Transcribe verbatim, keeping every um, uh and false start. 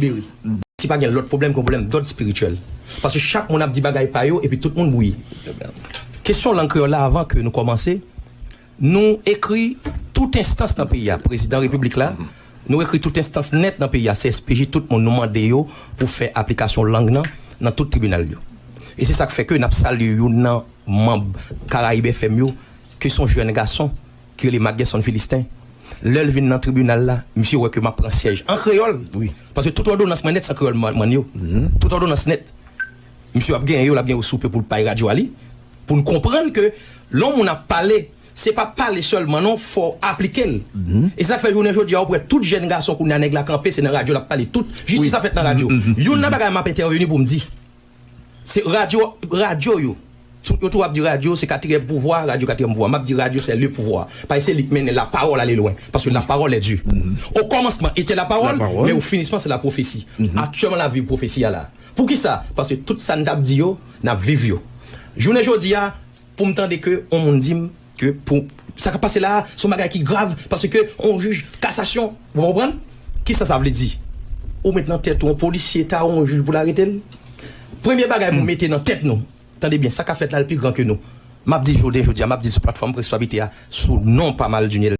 libere. Si pa gen lòt pwoblèm ke yon pwoblèm dòd espirityèl. Paske chak moun ap di bagay pa yo, epi tout moun bouyi. Kesyon lang kreyòl la, avan ke nou kòmanse, nou ekri tout enstans nan peyi a, prezidan repiblik la, nou ekri tout enstans nèt nan peyi a, C S P J, tout moun, nou mande yo pou fè aplikasyon lang nan, nan tout tribinal yo. E se sa k fè ke n ap salye youn nan manm Karayib F M yo, ke se yon jèn gason ki rele Marc Gerson Philistin. Lè l vin nan tribinal la, misye wè ke m ap pran syèj an kreyòl. Wi. Paske tout òdonans mwen nèt se an kreyòl m, m rann yo. Tout òdonans nèt. Misye ap genyen yo, l ap gen yo souple pou l bay radyo a li. Pou n konprann ke lè yon moun ap pale, se pa pale sèlman non, fò w aplike l. E sa k fè jounen jodi a, ou wè tout jèn gason kounye a nèg la kanpe, se nan radyo l ap pale tout. Jistis ap fèt nan radyo. Youn nan bagay m ap entèveni pou m di. Se radyo, radyo yo. Tou- Yo toujou ap di radyo se katriyèm pouvwa, radyo katriyèm pouvwa. M ap di radyo se le pouvwa. Paske se li k mennen la parole ale lwen. Paske la parole est Dieu. Au commencement était la parole, mais au finissement c'est la prophétie. Aktyèlman n ap viv pwofesi a la. Poukisa? Paske tout sa n t ap di yo, n ap viv yo. Jounen jodi a, pou m tande ke yon moun di m ke pou sa k ap pase la a, se yon bagay ki grav, paske yon jij kasasyon, ou konprann? Kisa sa vle di? Ou met nan tèt ou yon polisye ta ou yon jij pou l arete l? Premye bagay pou mete nan tèt nou, tande byen, sa k ap fèt la, l pi gran ke nou. M ap di l jounen jodi a, m ap di l sou platfòm Presse Suavité a, sou non pa Malduniel.